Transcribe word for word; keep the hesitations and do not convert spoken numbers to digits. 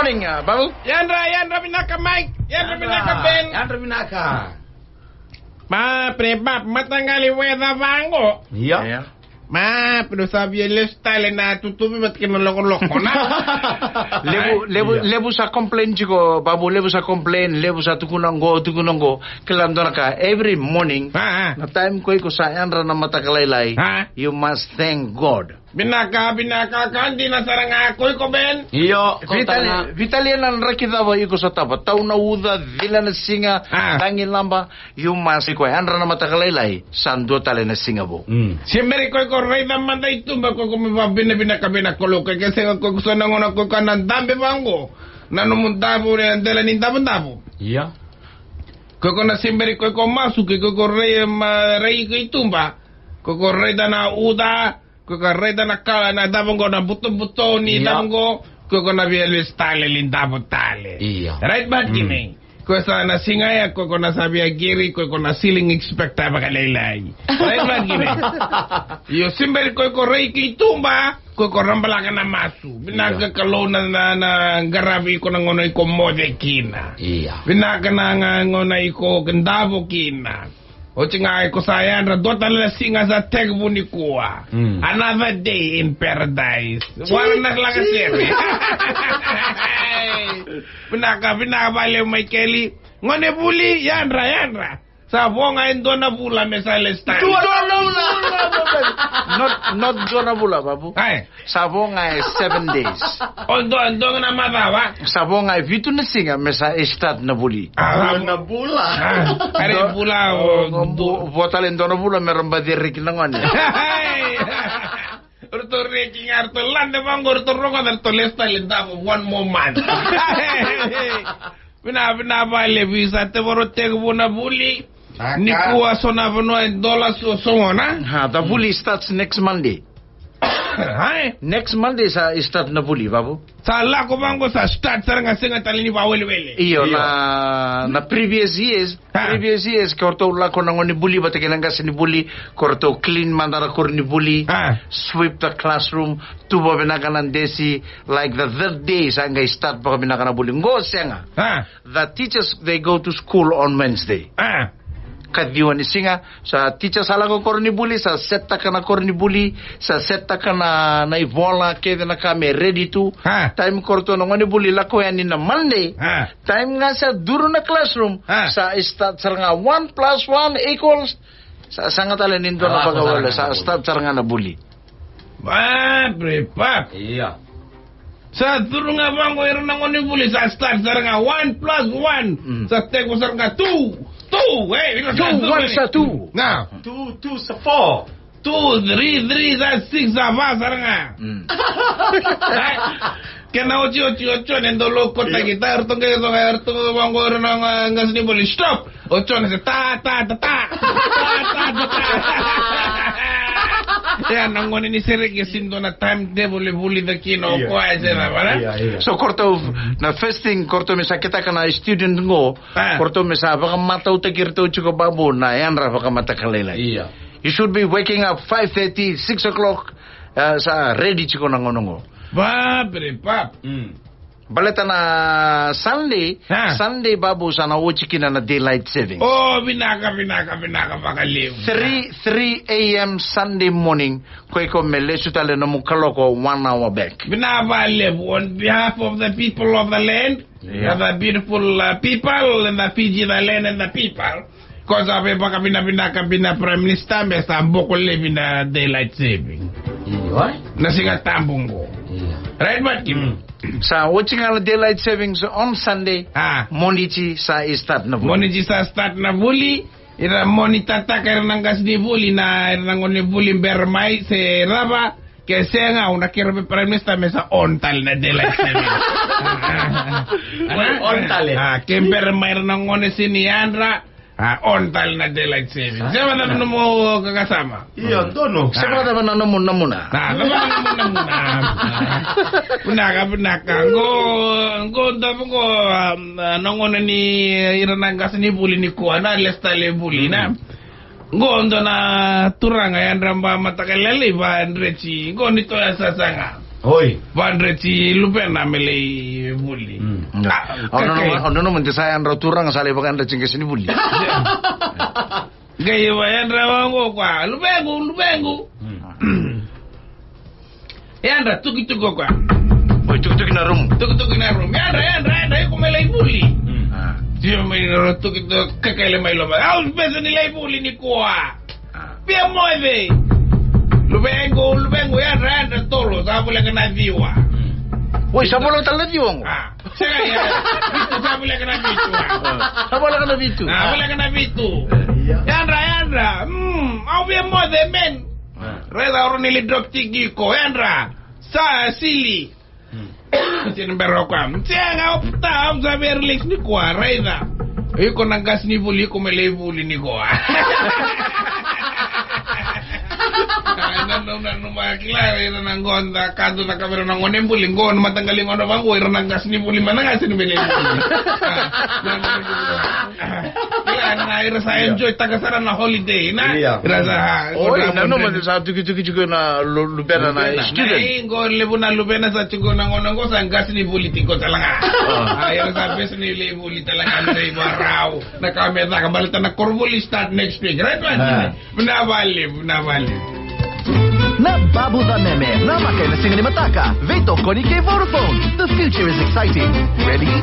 Morning, uh, Babu. Yadra, yadra vinaka Mike. Yadra vinaka Ben. Yadra vinaka. Ma, pre bap, mataqali weather vaqo. Ia. Ia. Ma, pre sa via lesu tale na tutuvi vata kei na lokoloko, na? Levu, levu, ia, levu sa complain tiko, Babu, levu sa complain, levu sa tukuna qo, tukuna qo. Kila dua na ka, every morning, a, a, na time ko iko sa yadra na mataka lailai, a, you must thank God. Vinaka, vinaka, ka dina sara ga ko iko Ben. Io, ko Vitali, tana. Vitali, ena draki cava iko sotava? Tau na uca, cila na siga, a, tagi laba, you must, iko yadra na mataka lailai, sa dua tale na siga vou. Mm. Se bera ko iko raica mada i tuba, ko iko me vavinavinaka vei na Kalou, ke sega ko iko sa na gauna ko iko na dabe vaqo. Na nomu davo, e dela ni davodavo. Ia. Ko iko na se bera ko iko masu, ke ko iko rai, ma, rai ko i tuba. Ko iko raica na uca, ko iko raica na ka, na davo qo, na butobuto ni, ia, davo qo, ko iko na via lesu tale, ni davo tale. Ia. Right, but, mm, kina. Ko sa na siga ya, ko iko na sa via qiri, ko iko na ceiling inspector vakalailai. Right, but, kina. Io, se bera ko iko rai ki tuba, ko iko rabalaka na masu. Vinaka, ia, Kalou na, na, na qaravi iko na gauna iko moce kina. Ia. Vinaka na ga-, gauna iko davo kina. Oti ga iko sa yadra, dua tale na siga sa tekivu nikua. Mm. Another day in paradise. Wara na lagasere. Vinaka, vinaka vale Maikeli. Gone vuli, yadra, yadra. Sa vo ga e dua na vula me sa lesu tale. Dua na vula. Not, not dua na vula, Babu. Ai. Sa vo ga e seven days. O dua, dua na macawa. Sa vo ga e vitu na siga me sa e start na vuli. Ah, dua na vula. Ah, are vula, o, o, vo tale dua na vula me ra baci reki na gone. Ratou reki ga, ratou lade vaqo, ratou rogoca, ratou lesu tale, davo one more month. Vina, vina vale, visa te voro tekivu na vuli. Aka. Nikua so na vanua e dola so, so gona. Ha, the vuli starts next Monday. Hai? Next Monday sa start na vuli, Babu. Sa lako vaqo sa start sara ga, sega tale ni vawelewele. Io, io. Na, na previous years, ha, previous years, ko ratou lako na gone vuli vata kei na qase ni vuli, ko ratou clean mada na koronivuli, ha, sweep the classroom, tuva vinaka na desi, like the third day, sa qai start vakavinaka na vuli. Qo sega. Ha. The teachers, they go to school on Wednesday. Ah. Kaciwa ni siga, sa teacher sa lako koronivuli, sa set-taka na koronivuli, sa set-taka na, na ivola, kece na ka me ready tu. Ah. Time ko ratou na gone vuli lako yani na Monday. Ah. Time ga sa duru na classroom, ah, sa start sara ga one plus one equals. Sa, sa sega tale ni dua na vakawele, sa start sara ga na vuli. Babre pap. Ia. Sa curu ga vaqo ira na gone vuli, sa start sara ga one plus one. Mm. Sa tekivu sara ga two. Two, eh, ira sa two, one sa two. Na. Two, two sa four. Two, three, three sa six, sa va sara ga. Mm. Eh, kena oti, oti, oti, oti, ne dolo kota kita, ratou qai, ratou qai, ratou vaqo ira na, eh, qase ni vuli. Stop. O Jone se ta, ta, ta, ta. Ta, ta, ta, ta. Ia, na gone ni sereki e sega ni dua na timetable e vulica kina o koya se cava, ne? Ia, ia. So ko ratou, na first thing, ko ratou me sa kitaka na student qo, ah, ko ratou me sa vakamatautaki iratou tiko, Babu, na yadra vakamataka lailai. Ia. You should be waking up five thirty, six o'clock, eh, sa ready tiko na gauna qo. Babre, bab. Mm. Baleta na Sunday, ah, Sunday, Babu, sa na oti kina na daylight saving. Oh, vinaka, vinaka, vinaka vakalevu. Three, three a m Sunday morning, ko iko me lesu tale nomu kaloko one hour back. Vinaka vakalevu, on behalf of the people of the land, yeah, the beautiful, uh, people in the Fiji, the land and the people. Ko sa via vakavinavinaka vei na Prime Minister me sa boko laivi na daylight saving. Io. Na Siga Tabu qo. Io. Right, Martin? Mm. Sa oti ga na daylight savings on Sunday. Ah. Moniti sa start na vuli. Moniti sa start na vuli. Ira monitor-taka ira na qasenivuli, na, ira na gonevuli bera mai se cava. Ke sega, au na kerea vei Prime Minister me sa on tale na daylight saving. On tale. Ah, ke bera mai ira na gone sega ni yadra. Ah, on tale na daylight saving. Se vakacava na nomu vakasama? Io, donu. Se vakacava na nomu namuna? Ah, cava na nomu namuna? Vinaka, vinaka. Qo, qo dau qo, um, na gauna ni ira na qasenivuli nikua, na lesu tale vuli, na. Qo dua na turaga yadra ba mataka lailai, va dreti. Qo ni toya sasaga. Oi. Vadre ti luvena me lai vuli. Mm. Ah, au nanuma, kakei. Au nanuma de sa yadra turaga sa lai vakayadra ti qase ni vuli. Qai vakayadra vaqo koya, luvequ, luvequ. Mm. Yadra, tukituki koya. Oi, tukituki na rumu. Tukituki na rumu. Yadra, yadra, yadra, iko me lai vuli. Mm. Ah. Tio mai na tukituki, kakele mai loma. Au bese ni lai vuli nikua. Ah. Via moce. Luvequ, luvequ, yadra, yadra, tolo, sa voleka na ciwa. Mm. Oi, sa voleka tale na ciwa qo. Ah. Sega, ia. Vitu, sa voleka na vitu, ah. Sa voleka na vitu. Ah, voleka na vitu. Ia. Yadra, yadra. Mm, au via moce, man. Ah. Raica, au rawa ni lai drop tiki iko, yadra. Sa sili. Mm. Sini bera o koya. Sega, au puta, au sa via relax nikua, raica. Iko na qase ni vuli, iko me lai vuli nikua. Ai, nanuma, nanuma, kila, ira na qo, da kadu na kavera na gone buli, qo na mataqali gauna vaqo, ira na qase ni vuli, ma na qase ni vuli. Ah, na, na, na, na. Kila, na, ira sa enjoy taka sara na holiday, na? Ira sa, ah, oi, nanuma de sa tukituki tiko na lu-, luvena na student. Ei, qo levu na luvena sa tiko na gauna qo sa qase ni vuli tiko tale ga. Ah. Ah, ira sa bese ni lai vuli tale ga, ni lai vakarau. Na ka me caka baleta na koronivuli start next week, right, man? Ah. Vinaka vakalevu, vinaka vakalevu. Na Babu Cameme, na maka ena siga ni mataka. Veitokoni kei Vodafone. The future is exciting. Ready?